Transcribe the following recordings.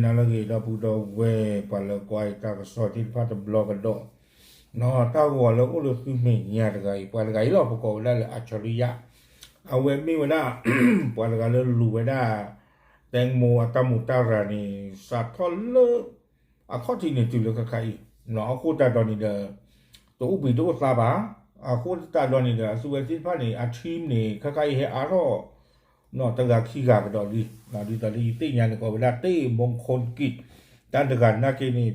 နၤလၢအဂ့ၤ ဒီပုၢ်ဒီဝဲၢ် ပှၤလၢကွၢ်အံၤတၢ်ကစီၣ်သ့ၣ်တဖၣ်တဘျီကဒီး, တၢ်ဂီၤလၢအိၣ်လၢသုမဲာ်ညါတဂၤအံၤ ပှၤတဂၤအံၤလီၤ ပကိးဝဲဒၣ်လၢ အၡရိယ, အဝဲမ့ၢ်ဝဲဒၣ် ပှၤတဂၤလၢလူၤဝဲဒၣ် တၢ်မိၢ်အတၢ်မူးတၢ်ရၤန့ၣ် စးထီၣ်လၢ အခီၣ်ထံးန့ၣ်တုၤလၢခဲခါအံၤ, အဃိသတးဒီးန့ၣ်ဒီး တအိၣ်ဘှံးတအိၣ်သါဘၣ်, အဃိသတးဒီးန့ၣ်ဒီး အသုဝဲသ့ၣ်တဖၣ်န့ၣ် အ team န့ၣ် ခဲခါအံၤဟဲအါထီၣ် တဂၤခံဂၤကဒီးလံ, ဒ်သိးလၢယသ့ၣ်ညါန့ၣ် ကိးဝဲဒၣ် တ့ၢ်မူခိၣ်ကံး, တၢ်တဂၤနာ်က့န့ၣ်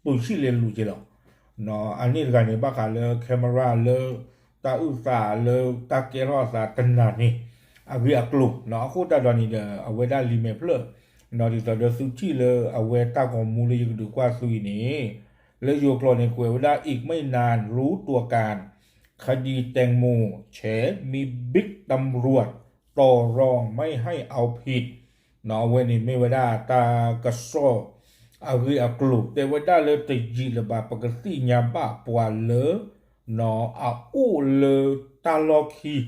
ပူၤဆံၣ်လဲၤလူၤက့ၤလီၤ. အန့ၣ်တဂၤန့ၣ် ဘၣ်ဃးလၢ camera လၢ တၢ်အုၣ်သးလၢတၢ်ကဲထီၣ်အသးတနၤန့ၣ် အဂ့ၢ်အကျိၤ, အဃိသတးဒီးန့ၣ်ဒီး အဝဲဒၣ်လံာ်မဲာ်ဖျၢၣ် ဒ်သိးဒီးသုထံၣ်လၢအဝဲတၢ်ဂီၤမူလၢယကဒုးကွၢ်သုအံၤန့ၣ် လၢယိၤကျိာ်န့ၣ် ကွဲးဝဲဒၣ် อีกไม่นานรู้ตัวการ คดีแตงโม แฉมีบิ๊กตำรวจ ต่อรองไม่ให้เอาผิด အဝဲန့ၣ်မ့ၢ်ဝဲဒၣ်တၢ်ကစီၣ်အဂ့ၢ်အကျိၤ တဲဝဲဒၣ်လၢတယံာ်လၢၤဘၣ် ပကသ့ၣ်ညါဘၣ်ပှၤလၢ အအိၣ်လၢတၢ်လီၢ်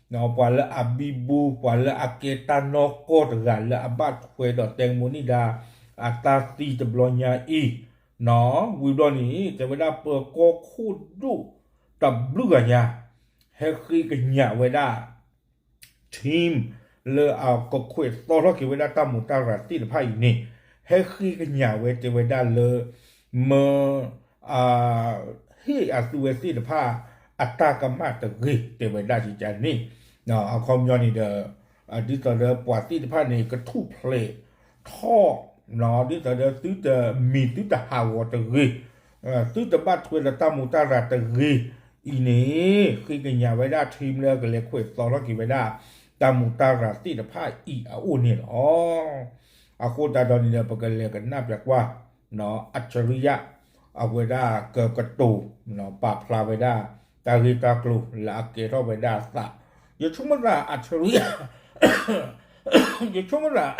ခံ ပှၤလၢအဘံဘူ ပှၤလၢအကဲတၢ်နီၢ်ကီၢ်တဂၤလၢအဘၣ်ထွဲဒီး แตงโม န့ၣ်ဒါ အတၢ်သံတဘျီညါအံၤ, ဝံၤဘျီန့ၣ် တဲဝဲဒၣ်ပၢၤကီၢ်ခိၣ်ဒိၣ်တဘျုးဂၤညါ ဟဲဃ့ကညးဝဲဒၣ် team လၢအကခွဲးသီထီၣ်က့ၤဝဲဒၣ်တၢ်မူးတၢ်ရၤသ့ၣ်တဖၣ်အံၤန့ၣ် ဟဲဃ့ကညးဝဲတဲဝဲဒၣ်လၢ မၢ ဟ့ၣ်အသုဝဲသ့ၣ်တဖၣ် အတၢ်ကမၣ်တဂ့ၤ တဲဝဲဒၣ်ကကန့ၣ်, အခီပညီန့ၣ်ဒီး ဒ်သိးဒီးပှၤသ့ၣ်တဖၣ်န့ၣ် ကထူၣ်ဖျဲးထီၣ် ဒ်သိးဒီးသုတမံၤသုတဟးဂီၤတဂ့ၤ, သုတဘၣ်ထွဲဒီးတၢ်မူးတၢ်ရၤတဂ့ၤအံၤန့ၣ် ဃ့ကညးဝဲဒၣ် team လၢကလဲၤခွဲးသီထီၣ်က့ၤဝဲဒၣ် တၢ်မူးတၢ်ရၤသ့ၣ်တဖၣ်အံၤအအိၣ်န့ၣ်လီၤ. အဃိသတးဒီးန့ၣ်ဒီး ပကလဲၤကနၣ်ပၠးကွၢ် အၡရိယ အဝဲဒၣ်ကကတိၤ ပာ်ဖျါဝဲဒၣ် တၢ်ဂ့ၢ်တၢ်ကျိၤလၢအကဲထီၣ်ဝဲဒၣ်အသး, ယဆိကမိၣ်သး အၡရိယ ယဆိကမိၣ်သး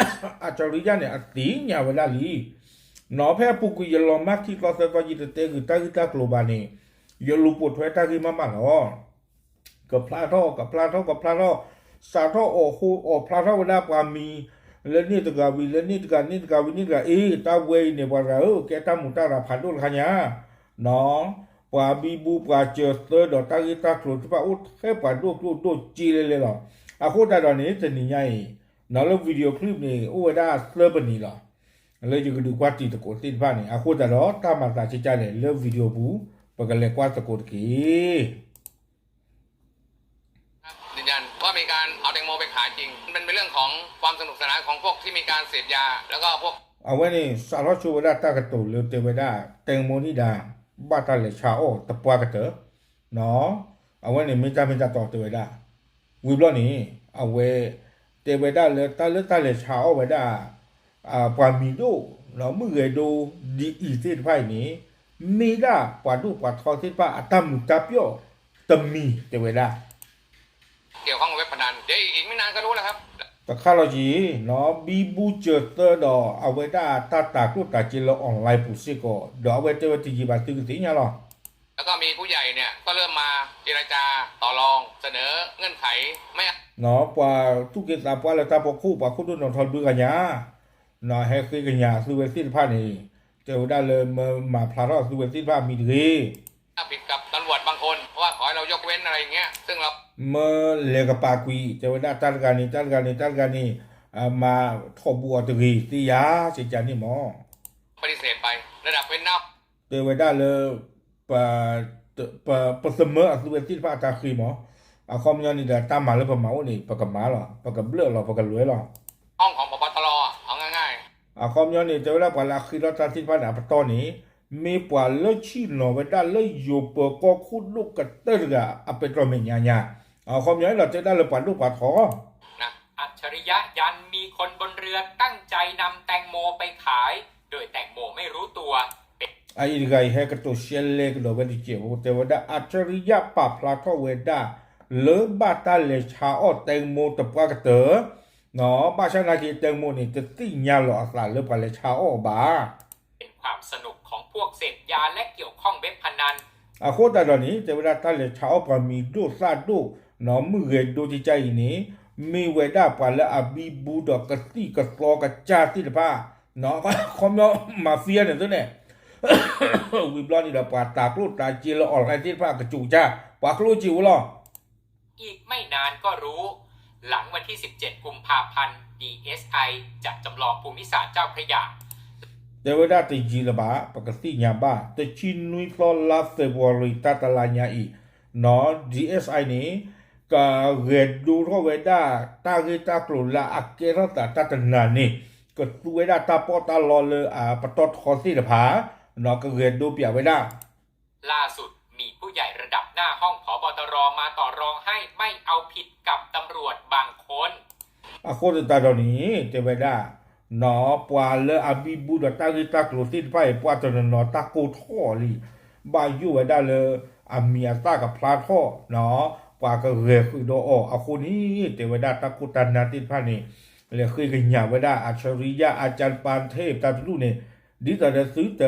အၡရိယန့ၣ် အသ့ၣ်ညါဝဲဒၣ်လံ, နီၢ်ဖဲအပူၤကွံာ်ယလီၤမၢ်ခံသီသၢသီ ယတတဲဂုာ်တၢ်ဂ့ၢ်တၢ်ကျိၤဘၣ်န့ၣ် ယလူၤပိာ်ထွဲတၢ်ဂ့ၢ်မးမးလီၤ. ကဖျါထီၣ် ကဖျါထီၣ် ကဖျါထီၣ်, စးထီၣ်အီၣ်ဃိအီၣ်ဖျါထီၣ်ဝဲဒၣ်ပှၤမံၤ လၢန့ၣ်တဂၤဝံၤ လၢန့ၣ်တဂၤ န့ၣ်တဂၤ အ့ တၢ်ဝဲအံၤန့ၣ် ပှၤတဂၤဧၢ ကဲတၢ်မူးတၢ်ရၤဖးဒိၣ်တခါညါ ပှၤဘံဘူပှၤစၢၤသၢဒီးတၢ်ဂ့ၢ်တၢ်ကျိၤသ့ၣ်တဖၣ်အိၣ်ထဲပှၤဒိၣ်ကျိၣ်ဒိၣ်စ့လဲၣ်လဲၣ်လီၤ. အဃိသတးဒီးန့ၣ် တနံၤညါအံၤ နီၢ်လၢ video clip န့ၣ် အိၣ်ဝဲဒၣ်သၢပနံၤလီၤ. လၢယကဒုးကွၢ်တံၤသကိးသ့ၣ်တဖၣ်န့ၣ် အဃိသတးဒီးတၢ်မၤသးကကလဲၣ် လၢ video ပူၤ ပကလဲၤကွၢ်သကိးတက့ၢ်. ยืนยันว่ามีการเอาแตงโมไปขายจริง มันเป็นเรื่องของความสนุกสนานของพวกที่มีการเสพยา แล้วก็พวก အဝဲန့ၣ် စးထီၣ်ဆိဝဲဒၣ်တၢ်ကတိၤလၢတဲဝဲဒၣ် แตงโม န့ၣ်ဒါ ဘၣ်တၢ်လဲၤဆါအီၣ်သပှၢ်ကတၢၢ် အဝဲန့ၣ်မ့ၢ်တၢ်မ့ၢ်တၢ်တီတဲဝဲဒၣ်, ဝံၤဘျီန့ၣ် အဝဲ တဲဝဲဒၣ်လၢတၢ်လၢတၢ်လဲၤဆါအီၣ်ဝဲဒၣ် ပှၤမံၤဒိၣ် မုၢ်ဂဲၤဒိ ဒ်အံၤသ့ၣ်တဖၣ်အံၤန့ၣ် မ့ၢ်ဒၣ်ပှၤဒိၣ်ပှၤထီသ့ၣ်တဖၣ်အတၢ်မုာ်တၢ်ပျီၣ်တမံၤတဲဝဲဒၣ် เกี่ยวข้องกับเว็บพนัน เดี๋ยวอีกไม่นานก็รู้แล้วครับ တခါလီၤက့ၤ ဘံဘူစၢၤသၢဒီး အဝဲဒၣ်တၢ်တၤကျိၣ်တၤစ့လၢ online ပူၤစ့ၢ်ကီး ဒီးအဝဲတဲဝဲတယံာ်ဘၣ်သုကသ့ၣ်ညါလီၤ. แล้วก็มีผู้ใหญ่เนี่ยก็เริ่มมาเจรจาต่อรองเสนอเงื่อนไขไม่ ပှၤသူၣ်က့သးပှၢ်လၢတၢ်ဖီခိၣ် ပှၤခိၣ်ဒိၣ်နီၢ်ထီတဘျုးဂၤညါ ဟဲဃ့ကညးအသုဝဲသ့ၣ်တဖၣ်န့ၣ် တဲဝဲဒၣ်လၢမၤဖျါထီၣ်အသုဝဲသ့ၣ်တဖၣ်အမံၤတဂ့ၤ ผิดกับตำรวจบางคน เพราะว่าขอให้เรายกเว้นอะไรอย่างเงี้ย ซึ่งเรา မ့ၢ်လဲၤကပၤကွံာ် တဲဝဲဒၣ်တၢ်တဂၤန့ၣ် တၢ်တဂၤန့ၣ် တၢ်တဂၤန့ၣ် မၤထီၣ်ဘူးအီၤတဂ့ၤ သ့ယၤ ကကန့ၣ်မး ปฏิเสธไประดับเว้นหน้า တဲဝဲဒၣ်လၢ ပ ပသမၢအသုဝဲသ့ၣ်တဖၣ်အတၢ်ဃ့မး, အခီပညီန့ၣ်ဒီး တၢ်မၤလၢပမၤအိၣ်န့ၣ် ပကမၤလီၤ ပကဘျၢၣ်လီၤ ပကလွဲလီၤ. ห้องของ ผบ. ตร เอาง่ายๆ အခီပညီန့ၣ် တဲဝဲဒၣ်ပှၤလၢအဃ့ထီၣ်တၢ်သ့ၣ်တဖၣ်န့ၣ် အပတီၢ်န့ၣ် မ့ၢ်ပှၤလၢဆ့ၣ်နီၤဝဲဒၣ်လၢယိၤပၢၤကီၢ်ခိၣ်ဒိၣ်ကတၢၢ်တဂၤ အပဲတြီမဲာ်ညါညါ, အခီပညီန့ၣ်ဒီး တဲဒၣ်လၢပှၤဒိၣ်ပှၤထီ อัจฉริยะ ยันมีคนบนเรือตั้งใจนำแตงโมไปขาย โดยแตงโมไม่รู้ตัว အအံၤတဂၤအံၤ ဟဲကတိၤရှဲလဲကဒီးဝဲတစဲးဖိ တဲဝဲဒၣ် အၣ်ချရံယၣ် ပာ်ဖျါထီၣ်ဝဲဒၣ် လၢဘၣ်တၢ်လဲၤဆါအီၣ် แตงโม သပှၢ်ကတၢၢ်, ဘၣ်ဆၣ်နာ်က့ แตงโม န့ၣ် တသ့ၣ်ညါလီၤအသးလၢပှၤလဲၤဆါအီၣ်အီၤဘၣ် เป็นความสนุกของพวกเสพยาและเกี่ยวข้องเว็บพนัน အဃိသတးဒီးန့ၣ် တဲဝဲဒၣ်တၢ်လဲၤဆါအီၣ်ပှၤမံၤဒိၣ်သၣ်ဒိၣ် မုၢ်ဂဲၤဒိတကၢ်အံၤန့ၣ် မ့ၢ်ဝဲဒၣ်ပှၤလၢအဘံဘူဒီးကသံၣ်ကသီကစၢ်သ့ၣ်တဖၣ် ခီပညီ mafia န့ၣ်သုန့ၣ် ဝံၤဘျီန့ၣ်ဒီး ပှၤတၢ်ကျိၣ်တၢ်စ့လၢ online သ့ၣ်တဖၣ်ကစူးကစၢ် ပှၤကျိၣ်စ့ဝဲလီၤ. อีกไม่นานก็รู้ หลังวันที่สิบเจ็ดกุมภาพันธ์ ดีเอสไอ จะจำลองภูมิศาสตร์เจ้าพระยา တဲဝဲဒၣ်တယံာ်လၢၤဘၣ် ပကသ့ၣ်ညါဘၣ် တဆံနွံသီလါ February တၢ်တလါညါအံၤ နီၢ် ဒီအ့ၣ်အ့ၣ်အံ န့ၣ် ကဂဲၤဒိထီၣ်ဝဲဒၣ် တၢ်ဂ့ၢ်တၢ်ကျိၤလၢအကဲထီၣ်သးတၢ်တနၤန့ၣ် ကသူဝဲဒၣ်တၢ်ပီးတၢ်လီလၢအပတီၢ်ထီသ့ၣ်တဖၣ် နီၢ် ကဂဲၤဒိပၠးဝဲဒၣ် ล่าสุดมีผู้ใหญ่ระดับหน้าห้อง ผบ.ตร มาต่อรองให้ไม่เอาผิดกับตำรวจบางคน အဃိသတးဒီးန့ၣ် တဲဝဲဒၣ် နီၢ် ပှၤလၢအဘံဘူဒီးတၢ်ဂ့ၢ်တၢ်ကျိၤသ့ၣ်တဖၣ်အံၤ ပှၤတနီၤနီၤတၢ်ကိၢ်ထီၣ်လံ ဘၣ်ယိၣ်ဝဲဒၣ်လၢ အမံၤအသၣ်ကဖျါထီၣ် နီၢ် ပှၤကဂဲၤဃုာ်ဒီးအီၤအဃိန့ၣ် တဲဝဲဒၣ်တၢ်ခိၣ်တၢ်နၢ်သ့ၣ်တဖၣ်န့ၣ် လဲၤဃ့ကညးဝဲဒၣ် အၣ်ဆၣ်ရံယၣ် အၣ်ကၠၣ်ပၣ်ထ့ၣ် တၢ်တလူၣ်န့ၣ် ဒ်သိးဒီးသုတ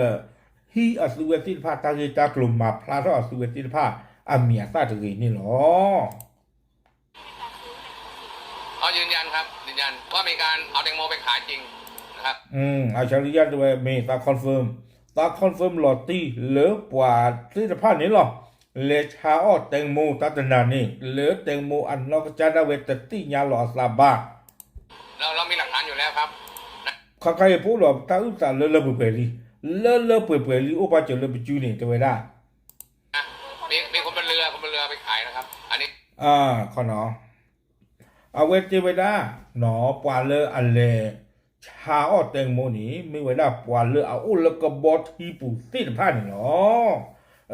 ဟံးအသုဝဲသ့ၣ်တဖၣ်တၢ်ဂ့ၢ်တၢ်ကျိၤ မၤဖျါထီၣ်အသုဝဲသ့ၣ်တဖၣ် အမံၤအသၣ်တဂ့ၤန့ၣ်လီၤ. ยืนยันครับ ยืนยันว่ามีการเอาแตงโมไปขายจริงนะครับ အၣ်ဆၣ်ရံယၣ်တဲဝဲ မ့ၢ်သး confirm သး confirm လီၤတံၢ်လၢပှၤသ့ၣ်တဖၣ်န့ၣ်လီၤ. လဲၤဆါအီၣ် แตงโม တၢ်တနၤန့ၣ် လၢ แตงโม အနီၢ်ကစၢ်ဒၣ်ဝဲတသ့ၣ်ညါလီၤအသးဘၣ် เราเรามีหลักฐานอยู่แล้วครับ ခါခါအံၤပအိၣ်ဒီးတၢ်အုၣ်သးလၢလၢပှဲၤပှဲၤလံ, လၢလၢပှဲၤပှဲၤလံ အိၣ်ပာ်စၢၤလၢပစုန့ၣ် တဲဝဲဒၣ် มีคนบนเรือ คนบนเรือไปขายนะครับ อันนี้ အဝဲတဲဝဲဒၣ် နီၢ် ပှၤလၢအလဲၤဆါအီၣ် แตงโม န့ၣ် မ့ၢ်ဝဲဒၣ်ပှၤလၢအအိၣ်လၢကဘီထံပူၤသ့ၣ်တဖၣ်န့ၣ်လီ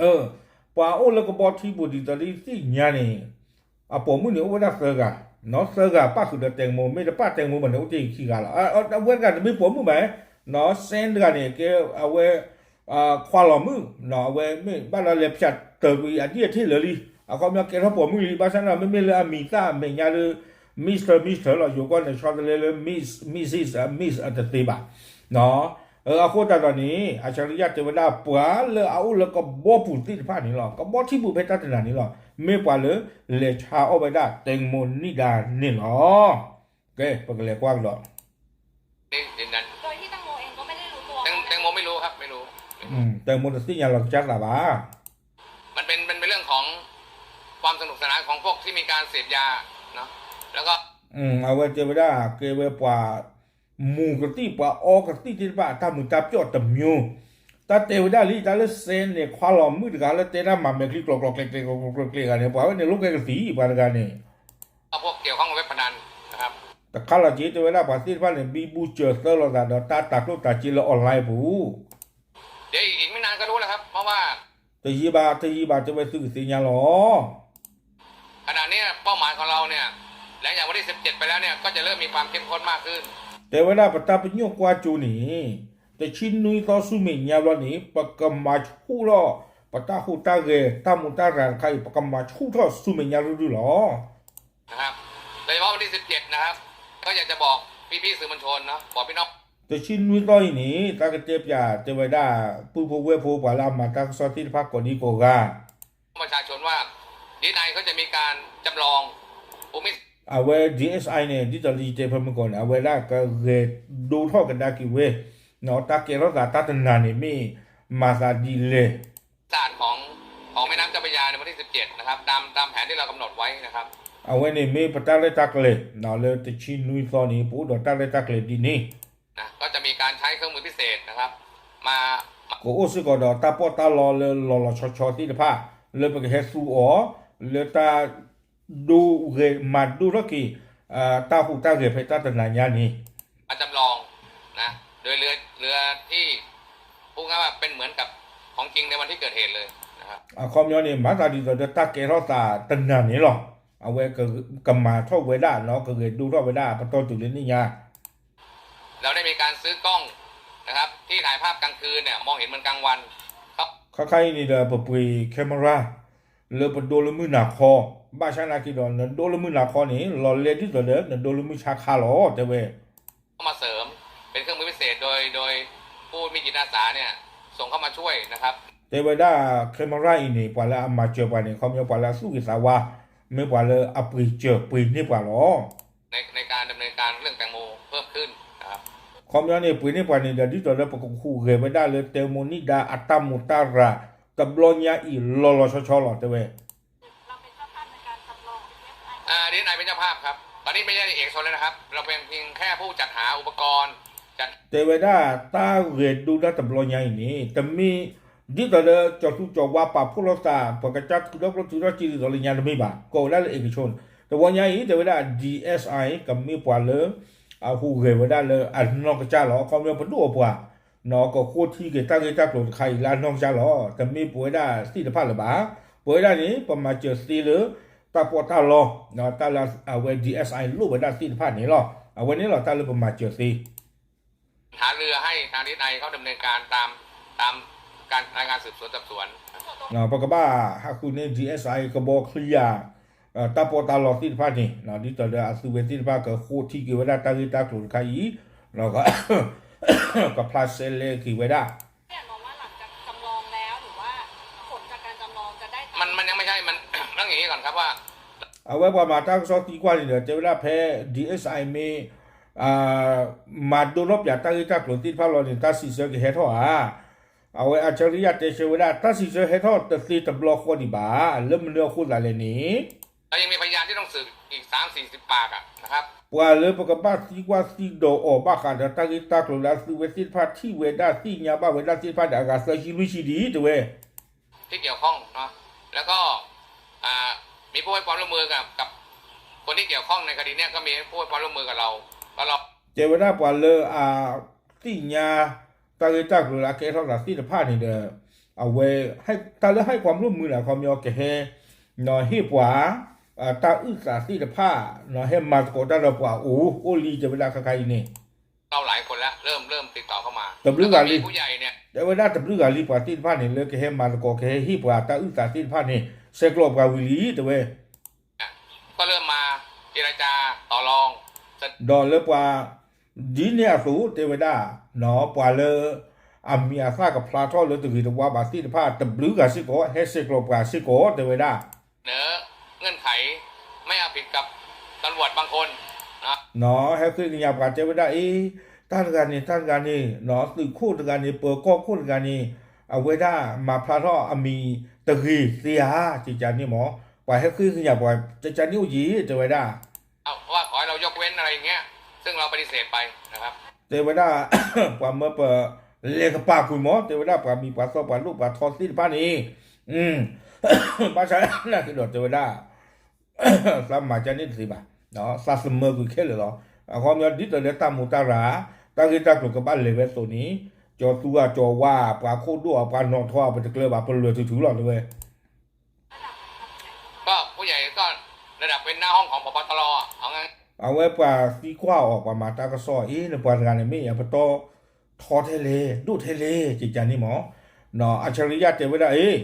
ၤ. ပှၤအိၣ်လၢကဘီထံပူၤဒ်သိးလၢယသ့ၣ်ညါန့ၣ် အပိာ်မုၣ်န့ၣ်အိၣ်ဝဲဒၣ်သၢဂၤ, နီၢ် သၢဂၤပၣ်ဃုာ်ဒီး แตงโม မ့ၢ်တပၣ် แตงโม ဘၣ်န့ၣ် အိၣ်တ့ၢ်ခံဂၤလီၤ. အဝဲတဂၤတမ့ၢ်ပိာ်မုၣ်ဘၣ်, နီၢ် စဲတဂၤန့ၣ် ကဲအဝဲ ခွါလီၤမုၣ်, နီၢ် အဝဲမ့ၢ်ဘၣ်ဒီးလဲၤဖၠးတၢၤကွံာ်အဒံၣ်အထ့ၣ်လၢာ်လံ, အခီပညီကဲထီၣ်ပိာ်မုၣ်လံ, ဘၣ်ဆၣ်န့ၣ် မ့မ့ၢ်လၢအမံၤသၣ်အမဲာ်ညါလၢ Mister Mister လီၤ, ယိၤကီၢ်န့ၣ် ဆီတလဲလၢ Miss Missus Miss တသ့ဘၣ်, နီၢ် အဃိသတးဒီးန့ၣ် အၣ်ဆၣ်ရံယၣ်တဲဝဲဒၣ် ပှၤလၢအအိၣ်လၢကဘီပူၤသ့ၣ်တဖၣ်န့ၣ်လီၤ, ကဘီထံပူၤဖဲတၢ်တနၤန့ၣ်လီၤ, မ့ၢ်ပှၤလၢလဲၤဆါအီၣ်ဝဲဒၣ် แตงโม န့ၣ်ဒၣ်န့ၣ်လီၤ. ကဲ ပကလဲၤကွၢ်ကဒီး แตงโมไม่รู้ครับ ไม่รู้ แตงโม တသ့ၣ်ညါလီၤကစၢ်သးဘၣ် มันเป็นมันเป็นเรื่องของความสนุกสนานของพวกที่มีการเสพยา เนาะ แล้วก็ အဝဲတဲဝဲဒၣ် ကဲဝဲပှၤ မူၤကသံၣ် ပှၤအီကသံၣ်သ့ၣ်တဖၣ် အတၢ်မုာ်တၢ်ပျီၣ်တမျိုး, တၢ်တဲဝဲဒၣ်လံ တၢ်လၢစဲန့ၣ် ခွါလီၤမုၣ်တဂၤလၢတဲတၢ်မၤမဲာ်ချံ ကျိၤကျိၤကျဲၤကျဲၤ ကျိၤကျိၤကျဲၤကျဲၤဂၤန့ၣ် ပှၤဝဲန့ၣ်လိာ်ကွဲကသံၣ် ပှၤတဂၤန့ၣ် พวกเกี่ยวข้องกับเว็บพนัน นะครับ တခါလီၤက့ၤ တဲဝဲဒၣ်ပှၤသ့ၣ်တဖၣ်န့ၣ် ဘံဘူစၢၤသၢလိာ်သးဒီးတၢ်တၤကျိၣ်တၤစ့လၢ online ပူၤ เดี๋ยวอีกอีกไม่นานก็รู้แล้วครับ เพราะว่า တယံာ်ဘၣ် တယံာ်ဘၣ် တဲဝဲသုကသ့ၣ်ညါလီၤ ขณะนี้เป้าหมายของเราเนี่ย หลังจากวันที่สิบเจ็ดไปแล้วเนี่ย ก็จะเริ่มมีความเข้มข้นมากขึ้น တဲဝဲဒၣ်ပတၢ်ပညိၣ်ကွၢ်စိန့ၣ် တဆံနွံသီဆူမဲာ်ညါဘျီန့ၣ် ပကမၤဆူၣ်ထီၣ် ပတၢ်ဟူးတၢ်ဂဲၤ တၢ်မူးတၢ်ရၤတခါအံၤ ပကမၤဆူၣ်ထီၣ်ဆူမဲာ်ညါရုၢ်ရုၢ်လီၤ นะครับ โดยเฉพาะวันที่สิบเจ็ดนะครับ ก็อยากจะบอกพี่ๆสื่อมวลชนเนาะ บอกพี่น้อง တဆံနွံသီအံၤန့ၣ် တၢ်ကတဲပၠးတဲဝဲဒၣ် ပုၢ်ဖိဝဲၢ်ဖိ ပှၤလၢအမၤတၢ်ကစီၣ်သ့ၣ်တဖၣ်ကိးဒံကိးဂၤ ประชาชนว่า ดีเอสไอ เขาจะมีการจำลอง ภูมิ အဝဲ ဒီအ့ၣ်အ့ၣ်အံ န့ၣ် ဒ်သိးလၢယတဲဖဲမုၢ်ကီၢ်န့ၣ် အဝဲဒၣ်ကဂဲၤဒိထီၣ်ကဒါက့ၤဝဲ တၢ်ကဲထီၣ်သးတၢ်တနၤန့ၣ်မ့ၢ်မၤသးဒ်လဲၣ် ของของแม่น้ำเจ้าพระยาในวันที่สิบเจ็ดนะครับ ตามตามแผนที่เรากำหนดไว้นะครับ အဝဲန့ၣ်မ့ၢ်ပတၢ်ရဲၣ်တၢ်ကျဲၤ လၢတဆံနွံသီန့ၣ် ပအိၣ်ဒီးတၢ်ရဲၣ်တၢ်ကျဲၤဒ်န့ၣ် ก็จะมีการใช้เครื่องมือพิเศษนะครับ มา ကအိၣ်စ့ၢ်ကီးဒီးတၢ်ပီးတၢ်လီလၢလီၤလီၤဆီဆီသ့ၣ်တဖၣ် လၢပကဟဲသူအီၤ လၢတၢ် ဒိဂဲၤမၤဒိထီၣ်က့ၤ တၢ်ဟူးတၢ်ဂဲၤဖဲတၢ်တနၤညါန့ၣ် มาจำลองนะ โดยเรือเรือที่พูดง่ายว่าเป็นเหมือนกับของจริงในวันที่เกิดเหตุเลยนะครับ အခီပညီန့ၣ် မၤသးဒ်သိးဒီးတၢ်ကဲထီၣ်သးတနၤန့ၣ်လီၤ. အဝဲကမၤထီၣ်ဝဲဒၣ်နီၢ် ကဂဲၤဒိထီၣ်ဝဲဒၣ်ပတီၢ်တုၤလၢန့ၣ်ညါ เราได้มีการซื้อกล้องนะครับ ที่ถ่ายภาพกลางคืนเนี่ย มองเห็นเหมือนกลางวันครับ ခါခါအံၤန့ၣ်ဒီး ပပှ့ၤ camera လၢပဒိလၢမုၢ်နၤခီ, ဘၣ်ဆၣ်နာ်က့ဒီး နဒိလၢမုၢ်နၤခီန့ၣ် လီၤလဲဒ်သိးဒီး နဒိလၢမုၢ်ဆါခါလီၤ တဲဝဲ เข้ามาเสริม เป็นเครื่องมือพิเศษโดยโดยผู้มีจิตอาสาเนี่ย ส่งเข้ามาช่วยนะครับ တဲဝဲဒၣ် camera အံၤန့ၣ် ပှၤလၢအမၤစၢၤပှၤန့ၣ် ခီပညီပှၤလၢအသူၣ်ဂ့ၤသးဝါ မ့ၢ်ပှၤလၢအပှ့ၤစၢၤပှ့ၤန့ၢ်ပှၤလီၤ ในในการดำเนินการเรื่องแตงโมเพิ่มขึ้นนะครับ ခီပညီန့ၣ် ပှ့ၤန့ၢ်ပှၤန့ၣ်ဒီး ဒ်သိးလၢပကဟူးဂဲၤဝဲဒၣ်လၢ တဲမိၤနံၣ်ဒါ အတၢ်မူးတၢ်ရၤ တဘျီညါအံၤလီၤလီၤဆီဆီလီၤ တဲဝဲ อ่า ดีเอสไอ เป็นเจ้าภาพครับ ตอนนี้ไม่ใช่เอกชนแล้วนะครับ เราเป็นเพียงแค่ผู้จัดหาอุปกรณ์ จัด တဲဝဲဒၣ် တၢ်ဂဲၤဒိဒၣ်တဘျီညါအံၤန့ၣ် တမ့ၢ် ဒ်သိးလၢ ကၠီၤသူကၠီၤဝါပာ်ဖှိၣ်လိာ်သး ပှၤကစၢ်ထုးထီၣ်ကျိၣ်ထုးထီၣ်စ့ဒ်သိးလၢညါတမ့ၢ်ဘၣ်, ကိးဝဲဒၣ်လၢ เอกชน တဝီညါအံၤ တဲဝဲဒၣ် ဒီအ့ၣ်အ့ၣ်အ့ၣ် ကမ့ၢ်ပှၤလၢ အဟူးဂဲၤဝဲဒၣ်လၢအနီၢ်ကစၢ်လီၤ. အခီပညီပဒိၣ်အပှၤ ကဃိထံက့ၤတၢ်ဂ့ၢ်တၢ်ကျိၤတခါအံၤလၢအနီၢ်ကစၢ်လီၤ. တမ့ၢ်ပဝဲဒၣ်သ့ၣ်တဖၣ်လၢၤဘၣ်. ပဝဲဒၣ်န့ၣ် ပမၤစၢၤသ့လၢ တၢ်ပီးတၢ်လီ တၢ်လၢအဝဲ ဒီအ့ၣ်အ့ၣ်အ့ၣ် လိၣ်ဝဲဒၣ်သ့ၣ်တဖၣ်န့ၣ်လီၤ. အဝဲန့ၣ်လီၤ တၢ်လၢပမၤစၢၤသ့ หารือให้ทาง ดีเอสไอ เขาดำเนินการตาม ตามการรายงาน สืบสวนสอบสวน ပကဘၣ်ဟးဃုန့ၢ် ဒီအ့ၣ်အ့ၣ်အ့ၣ် ကဘီချံယၤ တၢ်ပီးတၢ်လီသ့ၣ်တဖၣ်န့ၣ် ဒ်သိးဒီးအသုဝဲသ့ၣ်တဖၣ်ကဃိထံက့ၤဝဲဒၣ်တၢ်ဂ့ၢ်တၢ်ကျိၤတခါအံၤ ကဖျါဆဲးလဲက့ၤဝဲဒၣ် มันมันยังไม่ใช่ มันต้องอย่างนี้ก่อนครับว่า အဝဲပှၤမၤတၢ်ကစီၣ်သံကွၢ်န့ၣ်ဒီး တဲဝဲဒၣ်ဖဲ ဒီအ့ၣ်အ့ၣ်အ့ၣ် မ့ၢ် မၤဒိလီၤပၠးတၢ်ဂ့ၢ်တၢ်ကျိၤသ့ၣ်တဖၣ်လီၤန့ၣ် တၢ်စံးဆၢကဟဲထီၣ်ဧါ. အဝဲ အၣ်ဆၣ်ရံယါ တဲဆၢဝဲဒၣ် တၢ်စံးဆၢဟဲထီၣ်တသ့တဘျီဃီဒံးဘၣ်. လၢမနုၤအဃိသးလဲၣ်န့ၣ် เรายังมีพยานที่ต้องสืบอีกสามสี่สิบปากอะนะครับ ပှၤလၢပကဘၣ်သံကွၢ်သံဒိးအီၤဘၣ်ဃးဒီးတၢ်ဂ့ၢ်တၢ်ကျိၤလၢအသုဝဲသ့ၣ်တဖၣ်ထံၣ်ဝဲဒၣ်သ့ၣ်ညါဘၣ်ဝဲဒၣ်သ့ၣ်တဖၣ်ဒီး အဂၤသၢဆံလွံၢ်ဆံဒံး တဲဝဲ ที่เกี่ยวข้องเนาะ แล้วก็ มีผู้ให้ความร่วมมือกับ กับ คนที่เกี่ยวข้องในคดีเนี้ยก็มีผู้ให้ความร่วมมือกับเรา แล้วเรา တဲဝဲဒၣ်ပှၤလၢအ သ့ၣ်ညါ တၢ်ဂ့ၢ်တၢ်ကျိၤလၢအကဲထီၣ်သးသ့ၣ်တဖၣ်န့ၣ်ဒီး အဝဲ တၢ်လၢဟဲကွၢ်မလိၣ်မုာ်န့ၣ် အခီပညီကဟဲ ဟ့ၣ်ပှၤ တၢ်အုၣ်သးသ့ၣ်တဖၣ် ဟဲမၤသကိးတၢ်ဒီးပှၤအိၣ် အိၣ်လံ တဲဝဲဒၣ်ခါခါအံၤန့ၣ် เราหลายคนแล้ว เริ่ม เริ่มติดต่อเข้ามา တဘျုးဂၤလံ တဲဝဲဒၣ်တဘျုးဂၤလံ ပှၤသ့ၣ်တဖၣ်န့ၣ် လၢကဟဲမၤသကိး ကဟဲဟ့ၣ်ပှၤတၢ်အုၣ်သးသ့ၣ်တဖၣ်န့ၣ် ဆဲးကျိးပှၤဝံၤလံ တဲဝဲ ก็เริ่มมาเจรจาต่อรอง ဒီးလၢပှၤ ဒ်န့ၣ်အသိး တဲဝဲဒၣ် ပှၤလၢ အမံၤအသၣ်ကဖျါထီၣ်လၢတဂ့ၤတဝါဘၣ်သ့ၣ်တဖၣ် တဘျုးဂၤစ့ၢ်ကီး ဟဲဆဲးကျိးပှၤစ့ၢ်ကီး တဲဝဲဒၣ် เสนอเงื่อนไข ไม่เอาผิดกับตำรวจบางคน ဟဲဃ့ကညးပှၤတဲဝဲဒၣ် အ့ တၢ်တဂၤန့ၣ် တၢ်တဂၤန့ၣ် သုးခိၣ်တဂၤန့ၣ် ပၢၤကီၢ်ခိၣ်တဂၤန့ၣ် အဝဲဒၣ်မၤဖျါထီၣ်အမံၤတဂ့ၤသ့ဧါ ကကန့ၣ်မ့ၢ် ပှၤဟဲဃ့ကညးပှၤ ကကန့ၣ်အိၣ်က့ၤ တဲဝဲဒၣ် ว่าขอให้เรายกเว้นอะไรอย่างเงี้ย ซึ่งเราปฏิเสธไปนะครับ တဲဝဲဒၣ် ပှၤမၢပ လဲၤကပၤကွံာ်မး တဲဝဲဒၣ် ပှၤမံၤပှၤသီပှၤဒိၣ်ပှၤထီသ့ၣ်တဖၣ်န့ၣ် ဘၣ်ဆၣ်နာ်က့ဒီးတဲဝဲဒၣ် သးမၤကန့ၣ်တသ့ဘၣ်, သးသမၢကွံာ်ခဲလၢာ်လီၤ. အခီပညီဒ်သိးလၢတၢ်မူးတၢ်ရၤ တၢ်ဂ့ၢ်တၢ်ကျိၤကဘၣ်လဲၤဝဲအသိးန့ၣ် ကၠီၤသူဧါကၠီၤဝါဧါ ပှၤခိၣ်ဒိၣ်ဧါ ပှၤနီၣ်ထီဧါ ပတကျၢၤဘၣ် ပလဲၤတုၤတုၤလီၤ တဲဝဲ ก็ผู้ใหญ่ก็ ระดับเป็นหน้าห้องของ ผบ.ตร เอาไง အဝဲပှၤသံကွၢ်အီၤ ပှၤမၤတၢ်ကစီၣ် အ့ နပှၤတဂၤန့ၣ် မ့ၢ်အပတီၢ်ထီထဲလဲၣ် ဒိၣ်ထဲလဲၣ် ကကန့ၣ်မး, အၣ်ဆၣ်ရံယါတဲဝဲဒၣ် အ့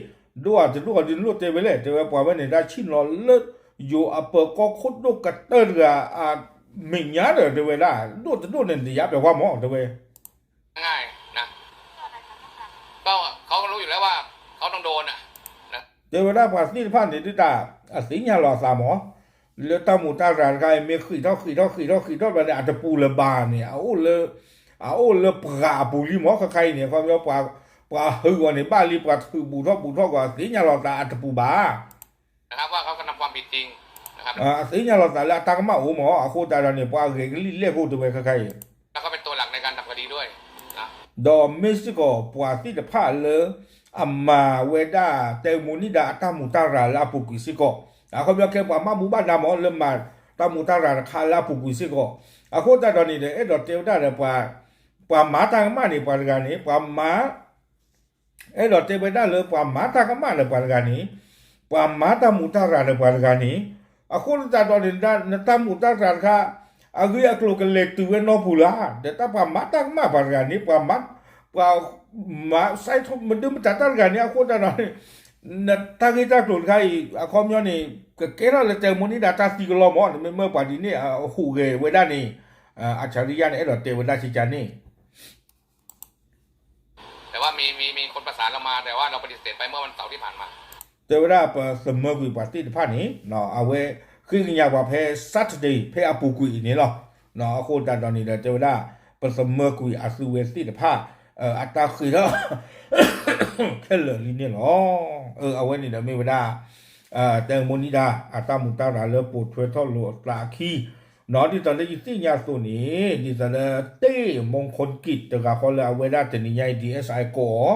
ဒိၣ်ဧါတဒိၣ်ဧါ ဒ်နလိၣ်တဲဝဲလဲၣ် တဲဝဲ ပှၤဝဲန့ၣ်ဒၣ်ဆ့ၣ်နီၤလၢ ယိၤအပၢၤကီၢ်ခိၣ်ဒိၣ်ကတၢၢ်တဂၤ အမဲာ်ညါဒီး တဲဝဲဒၣ် ဒိၣ်တဒိၣ်န့ၣ် နယါပဲာ်ကွၢ်မး တဲဝဲ ง่ายนะ ก็เขาก็รู้อยู่แล้วว่าเขาต้องโดนอ่ะ တဲဝဲဒၣ်ပှၤသ့ၣ်တဖၣ်န့ၣ်ဒုးတၢ် အသ့ၣ်ညါလီၤအသးမး လၢတၢ်မူးတၢ်ရၤတခါအံၤ မ့ၢ်ဃံးထီၣ်ဃံးထီၣ်ဃံးထီၣ်ဘျီန့ၣ် အတပူၤလၢၤဘၣ်န့ၣ် အအိၣ်လၢ အအိၣ်လၢပှၤအပူၤလံမး ခဲခါအံၤန့ၣ် အခီပညီ ပှၤဟုးအီၤန့ၣ် ဘၣ်လံ ပှၤထုးဘူးထီၣ်ဘူးထီၣ်ကီး အသ့ၣ်ညါလီၤသးအတပူၤဘၣ် นะครับ ว่าเขากระทำความผิดจริง นะครับ အသ့ၣ်ညါလီၤသးလၢအတၢ်ကမၣ်အိၣ်မး အဃိသတးဒီးန့ၣ် ပှၤဂဲၤကလံၣ်လဲၢ်ခိၣ်တဲဝဲခဲခါအံၤ แล้วก็เป็นตัวหลักในการทำคดีด้วยนะ ဒီးမ့ၢ်စ့ၢ်ကီးပှၤသ့ၣ်တဖၣ်လၢ အမၤဝဲဒၣ် တဲမိၤနံၣ်ဒါ အတၢ်မူးတၢ်ရၤလၢအပူၤကွံာ်စ့ၢ်ကီး အခီပညီခဲပှၤမၤမူဘၣ်ဒါမး လၢမၤတၢ်မူးတၢ်ရၤတခါလၢအပူၤကွံာ်စ့ၢ်ကီး အဃိသတးဒီးန့ၣ်ဒီး အဲၣ်ဒိးတဲဝဲဒၣ်ဒီး ပှၤမၤတၢ်ကမၣ်န့ၣ် ပှၤတဂၤန့ၣ် ပှၤမၤ အဲၣ်ဒိးတဲဝဲဒၣ်လၢပှၤမၤတၢ်ကမၣ်ဒီးပှၤတဂၤန့ၣ် ပှၤမၤတၢ်မူးတၢ်ရၤဒီးပှၤတဂၤန့ၣ် အဃိသတးဒီးန့ၣ် နတၢ်မူးတၢ်ရၤတခါ အဂ့ၢ်အကျိၤကလဲၤတုၤဝဲနီတပူၤလၢၤ ဒီးတၢ်ပှၤမၤတၢ်ကမၣ်ပှၤတဂၤန့ၣ် ပှၤမၤ ပှၤမၤ စဲးထီၣ်မဒုမတၤတၢ်တဂၤန့ၣ် အဃိသတးဒီးန့ၣ် နတၢ်ဂ့ၢ်တၢ်ကျိၤတခါအံၤ အခီပညီန့ၣ် ကကဲထီၣ်လၢတဲမိၤနံၣ်ဒါတၢ်သံကလီမး နမ့ၢ်မၢပှၤဒ်န့ၣ် အဟူးဂဲၤဝဲဒၣ်န့ၣ် အၣ်ဆၣ်ရံယါန့ၣ် အဲၣ်ဒိးတဲဝဲဒၣ်ကကန့ၣ် แต่ว่ามีมีมีคนประสานเรามาแต่ว่าเราปฏิเสธไปเมื่อวันเสาร์ที่ผ่านมา တဲဝဲဒၣ်ပသမၢကွံာ်ပှၤသ့ၣ်တဖၣ်န့ၣ် အဝဲဃ့ကညးပှၤဖဲ Saturday ဖဲအပူၤကွံာ်အံၤန့ၣ်လီၤ. အဃိသတးဒီးန့ၣ်ဒီးတဲဝဲဒၣ် ပသမၢကွံာ်အသုဝဲသ့ၣ်တဖၣ် အတၢ်ဃ့ထီၣ် ခဲလၢာ်လံန့ၣ်လီၤ. အဝဲန့ၣ်ဒီးမ့ၢ်ဝဲဒၣ် တဲမိၣ်နံၣ်ဒါ အတၢ်မူးတၢ်ရၤလၢပိာ်ထွဲထီၣ်လိာ်အသးအခံ ဒ်သိးလၢယသ့ၣ်ညါအသိးန့ၣ် ဒ်သိးလၢ တ့ၢ်မူးခိၣ်ကံး တဂၤဃီလၢအဝဲဒၣ်တနံၤညါအံၤ DSI ကိး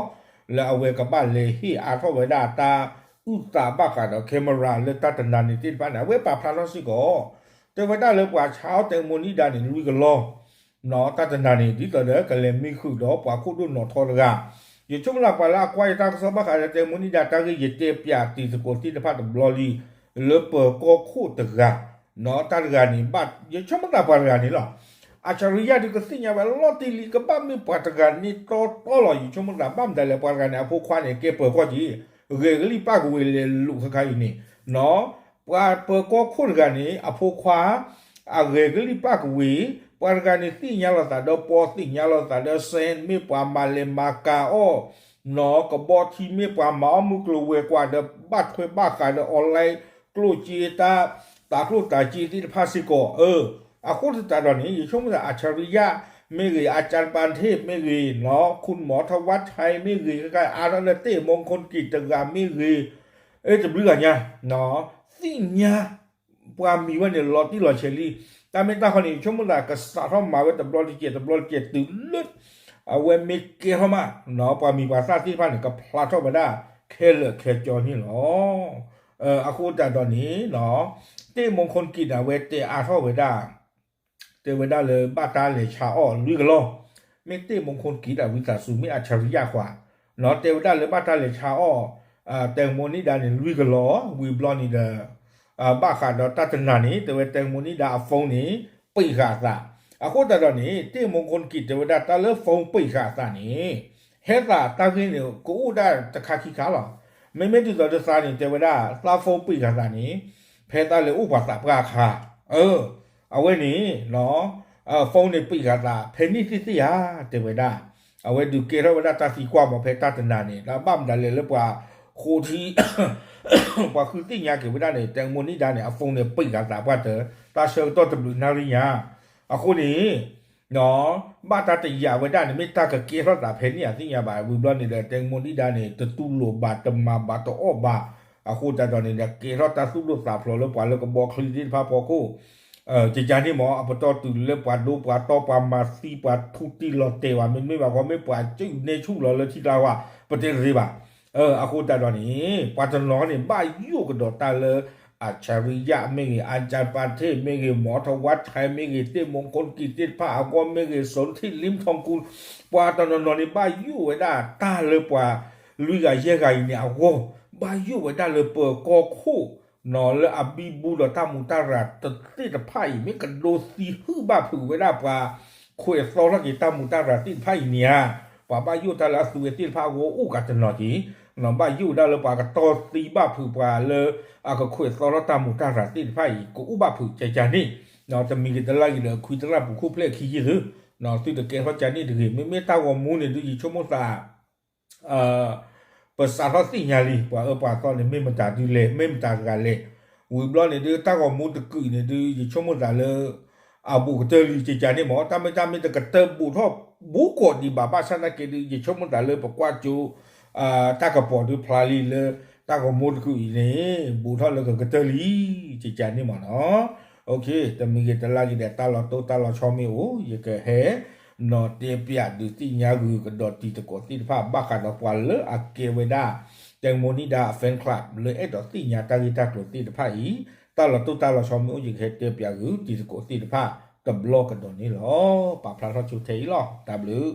အီၤ လၢအဝဲကဘၣ်လဲၤဟ့ၣ်အါထီၣ်ဝဲဒၣ်တၢ်အုၣ်သးဘၣ်ဃးဒီး camera လၢတၢ်တနၤန့ၣ်သ့ၣ်တဖၣ်န့ၣ် အဝဲပာ်ဖျါထီၣ်စ့ၢ်ကီး တဲဝဲဒၣ်လၢပှၤဆါအီၣ်တဲမိၣ်နံၣ်ဒါန့ၣ် လွံၢ်ကလီၢ် တၢ်တနၤန့ၣ် ဒ်သိးဒီးကလဲၤမံဃုာ်ဒီးပှၤခိၣ်ဒိၣ်နီၣ်ထီတဂၤ ယဆိကမိၣ်သးပှၤလၢအကွၢ်ယတၢ်ကစီၣ်ဘၣ်ဃးဒီးတဲမိၣ်နံၣ်ဒါတၢ်ဂ့ၢ် ယတဲပၠးတံၤသကိးသ့ၣ်တဖၣ်တဘျီလံ လၢပၢၤကီၢ်ခိၣ်တဂၤ တၢ်တဂၤန့ၣ် ယဆိကမိၣ်သးပှၤတဂၤန့ၣ်လီၤ. အၣ်စရံယါဒုးကသ့ၣ်ညါဝဲလီၤတံၢ်လံ ကဘၣ်မ့ၢ်ပှၤတဂၤန့ၣ်တီတီလီၤ ယဆိကမိၣ်သး ဘၣ်မတၤလဲၣ် ပှၤတဂၤန့ၣ် အဖိခွါန့ၣ် ကဲပၢၤကီၢ်က့ၤ ဂဲၤကလံၣ်ပၣ်ကဝ့ၤလဲၤလိာ်ခဲခါအံၤန့ၣ် ပှၤပၢၤကီၢ်ခိၣ်တဂၤန့ၣ် အဖိခွါ အဂဲၤကလံၣ်ပၣ်ကဝ့ၤ ပှၤတဂၤန့ၣ်သ့ၣ်ညါလိာ်သးဒီးပီၢ် သ့ၣ်ညါလိာ်သးဒီး စဲ မ့ၢ်ပှၤမၤလဲၤမၤကၤအီၣ် ကဘီထံ မ့ၢ်ပှၤမၤအီၣ်မုၢ်ကျိၤဝဲၤကွာ်ဒီး ဘၣ်ထွဲဘၣ်ဃးဒီး online ကျိၣ်စ့တၢ် တၢ်ကျိၣ်တၢ်စ့သ့ၣ်တဖၣ်စ့ၢ်ကီး အဃိသတးဒီးန့ၣ် ယဆိကမိၣ်သး အၣ်စရံယါ မ့ၢ်ဂ့ၤ အကၠၣ်ပၤထ့ၣ် မ့ၢ်ဂ့ၤ ခိၣ်မီၤထဝါထံး မ့ၢ်ဂ့ၤ အါထီၣ်လၢတ့ၢ်မူးခိၣ်ကံးတဂၤမ့ၢ်ဂ့ၤ တဘျုးဂၤညါ သ့ၣ်ညါ ပှၤမံၤဝဲန့ၣ် လီၤတံၢ်လီၤဆဲးလံ. တၢ်မ့ၢ်တၢ်ဃီန့ၣ် ယဆိကမိၣ်သး ကစးထီၣ်မၤဝဲတဘျီတကဲး တဘျီတကဲးတုၤလၢ အဝဲမ့ၢ်ကဲထီၣ်မး ပှၤမံၤပှၤသၣ်သ့ၣ်တဖၣ်န့ၣ် ကဖျါထီၣ်ဝဲဒၣ် ခဲလၢာ်ခဲဆ့န့ၣ်လီၤ. အဃိသတးဒီးန့ၣ် တ့ၢ်မူးခိၣ်ကံးန့ၣ် အဝဲတဲအါထီၣ်ဝဲဒၣ် တဲဝဲဒၣ်လၢဘၣ်တၢ်လဲၤဆါအီၣ်လွံၢ်ကလီၢ်, မ့ၢ်တ့ၢ်မူးခိၣ်ကံးဒီးဝံသးစူၤ မ့ၢ်အၣ်စရံယါခွါ, တဲဝဲဒၣ်လၢဘၣ်တၢ်လဲၤဆါအီၣ် တဲမိၣ်နံၣ်ဒါန့ၣ် လွံၢ်ကလီၢ်, ဝံၤဘျီန့ၣ်ဒီး ဘၣ်ဃးဒီးတၢ်တနၤန့ၣ် တဲဝဲတဲမိၣ်နံၣ်ဒါအ phone န့ၣ် ပံာ်ဃာ်အသး, အဃိသတးဒီးန့ၣ် တ့ၢ်မူးခိၣ်ကံးတဲဝဲဒၣ်တၢ်လၢ phone ပံာ်ဃာ်အသးန့ၣ် ဟဲသးတၢ်ဂ့ၢ်န့ၣ် ကအိၣ်ဒၣ်တခါခံခါလီၤ. မ့မ့ၢ်ဒ်သိးဒီးသးန့ၣ် တဲဝဲဒၣ် သး phone ပံာ်ဃာ်သးန့ၣ် ဖဲသးလဲၤအိၣ်ပှၤသးပှၢ်အခါ, အဝဲန့ၣ် phone န့ၣ်ပံာ်ဃာ်သး ဖဲန့ၣ်သ့ၣ်သ့ၣ်ဧါ တဲဝဲဒၣ်, အဝဲဒုးကဲထီၣ်ဝဲဒၣ်တၢ်သံကွၢ်မး ဖဲတၢ်တနၤန့ၣ် တၢ်ဘၣ်မတၤလဲၣ်လၢပှၤဃိထံ ပှၤဃုသ့ၣ်ညါက့ၤဝဲဒၣ်န့ၣ် တဲမိၣ်နံၣ်ဒါန့ၣ် အ phone န့ၣ်ပံာ်ဃာ်သးပှၢ်တၢၢ် တၢ်ဆၢကတီၢ်တဘျုးနၣ်ရံၣ်ညါ, အဃိန့ၣ် ဘၣ်တၢ်တယာ်ဝဲဒၣ်န့ၣ် မ့ၢ်တၢ်ကကဲထီၣ်သးဖဲန့ၣ်အသ့ၣ်ညါဘၣ်, ဝံၤဘျီန့ၣ်ဒီး တဲမိၣ်နံၣ်ဒါန့ၣ် တတူၢ်လိာ်ဘၣ် တမၤဘၣ် တအီၣ်ဘၣ်, အဃိသတးဒီးန့ၣ်ဒီး ကဲထီၣ်တၢ်သူၣ်ဒိၣ်သးဖျိးလၢပှၤလၢကဘီချံသ့ၣ်တဖၣ်ဖီခိၣ် ကကန့ၣ်မး အပတီၢ်တုၤလၢပှၤဒိပှၤတီပှၤမၤသံပှၤထူတံၢ်လီၤတဲာ်ဘၣ် မ့တမ့ၢ်ဘၣ်ဃီ မ့ၢ်ပှၤကၠူၣ်နဲဆူၣ်လီၤလၢထံတၢ်ဝၢ် ပတဲတသ့ဘၣ်. အဃိသတးဒီးန့ၣ် ပှၤတနီၤန့ၣ် ဘၣ်ယိၣ်ကဒီးတၢ်လၢ အၣ်စရံယါမ့ၢ်ဂ့ၤ အၣ်စၣ်ပၤထ့ၣ်မ့ၢ်ဂ့ၤ မီၤထဝါထံးမ့ၢ်ဂ့ၤ တ့ၢ်မူခိၣ်ကံၢ်သ့ၣ်တဖၣ်အဂီၢ်မ့ၢ်ဂ့ၤ စိၤထံၣ်လံထီၣ်ကူ ပှၤတနီၤနီၤန့ၣ် ဘၣ်ယိၣ်ဝဲဒၣ်တၢ်လၢပှၤလွံၢ်ဂၤယဲၢ်ဂၤအံၤန့ၣ်အဂီၢ် ဘၣ်ယိၣ်ဝဲဒၣ်လၢပၢၤကီၢ်ခိၣ် လၢအဘံဘူဒီးတၢ်မူးတၢ်ရၤသ့ၣ်တဖၣ်အံၤ မ့ၢ်ကဒိသံဟုၣ်ဘၣ်ဖုးဝဲဒၣ်ပှၤခွဲးသီထီၣ်က့ၤတၢ်မူးတၢ်ရၤသ့ၣ်တဖၣ်အံၤန့ၣ်ဧါ, ပှၤဘၣ်ယိၣ်တၢ်လၢအသုဝဲသ့ၣ်တဖၣ်အဂီၢ်အိၣ်ကးတနီၤက့ၤ, ဘၣ်ယိၣ်ဝဲဒၣ်လၢပှၤကတီၢ်သံဘၣ်ဖုးပှၤလၢအကခွဲးသီထီၣ်တၢ်မူးတၢ်ရၤသ့ၣ်တဖၣ်အံၤ ကအိၣ်ဘၣ်ဖုးကကန့ၣ်, တမံၤဂ့ၤတလါဂ့ၤဒီး ခွံသရၣ်ပူၤခိၣ်ဖျဲၣ်ခံယုၢ်သု, သုတကဲထီၣ်ကန့ၣ်တဂ့ၤ, မ့မ့ၢ်တၢ်ဂီၤမူန့ၣ်ဒုး ယဆိကမိၣ်သး ပစးထီၣ်သ့ၣ်ညါလံ ပှၤအၢပှၤသီန့ၣ် မ့ၢ်မတၤဒုးလဲၣ် မ့ၢ်မတၤတဂၤလဲၣ်, ဝံၤဘျီန့ၣ်ဒုး တၢ်ဂီၤမူတကုာ်န့ၣ်ဒုး ယဆိကမိၣ်သးလၢ အဘူးကတၢၢ်လံ ကကန့ၣ်မး တၢ်မ့ၢ်တၢ်မ့ၢ်တကတၢၢ်ဘူးထီၣ်ဘူးကိးဒံးဘၣ် ဘၣ်ဆၣ်သနာ်က့ဒုး ယဆိကမိၣ်သးလၢပကွၢ်ကၠိ တၢ်ကပီၤဒုးဖျါလံလၢ တၢ်ဂီၤမူတကုာ်အံၤန့ၣ် ဘူးထီၣ်လၢကကတၢၢ်လံ ကကန့ၣ်မးနီၤ. တမံၤဂ့ၤတလါဂ့ၤဒီး တၢ်လီၤတိၢ်တၢ်လီၤဆီမ့ၢ်အိၣ် ယကဟဲ နီၤတဲပၠးဒုးသ့ၣ်ညါဂုၤကဒီးတံၤသကိးသ့ၣ်တဖၣ် ဘၣ်ဃးဒီးပှၤလၢအကဲဝဲဒၣ် တဲမိၣ်နံၣ်ဒါအ fan club လၢအဲၣ်ဒိးသ့ၣ်ညါတၢ်ဂ့ၢ်တၢ်ကျိၤသ့ၣ်တဖၣ်အံၤ တၢ်လီၤတိၢ်တၢ်လီၤဆီမ့ၢ်အိၣ် ယကဟဲတဲပၠးဂုၤတံၤသကိးသ့ၣ်တဖၣ် တဘျီကဒီးန့ၣ်လီၤ. ပာ်ဖျါထီၣ်ဆိထဲအံၤလီၤ. တၢ်ဘျုး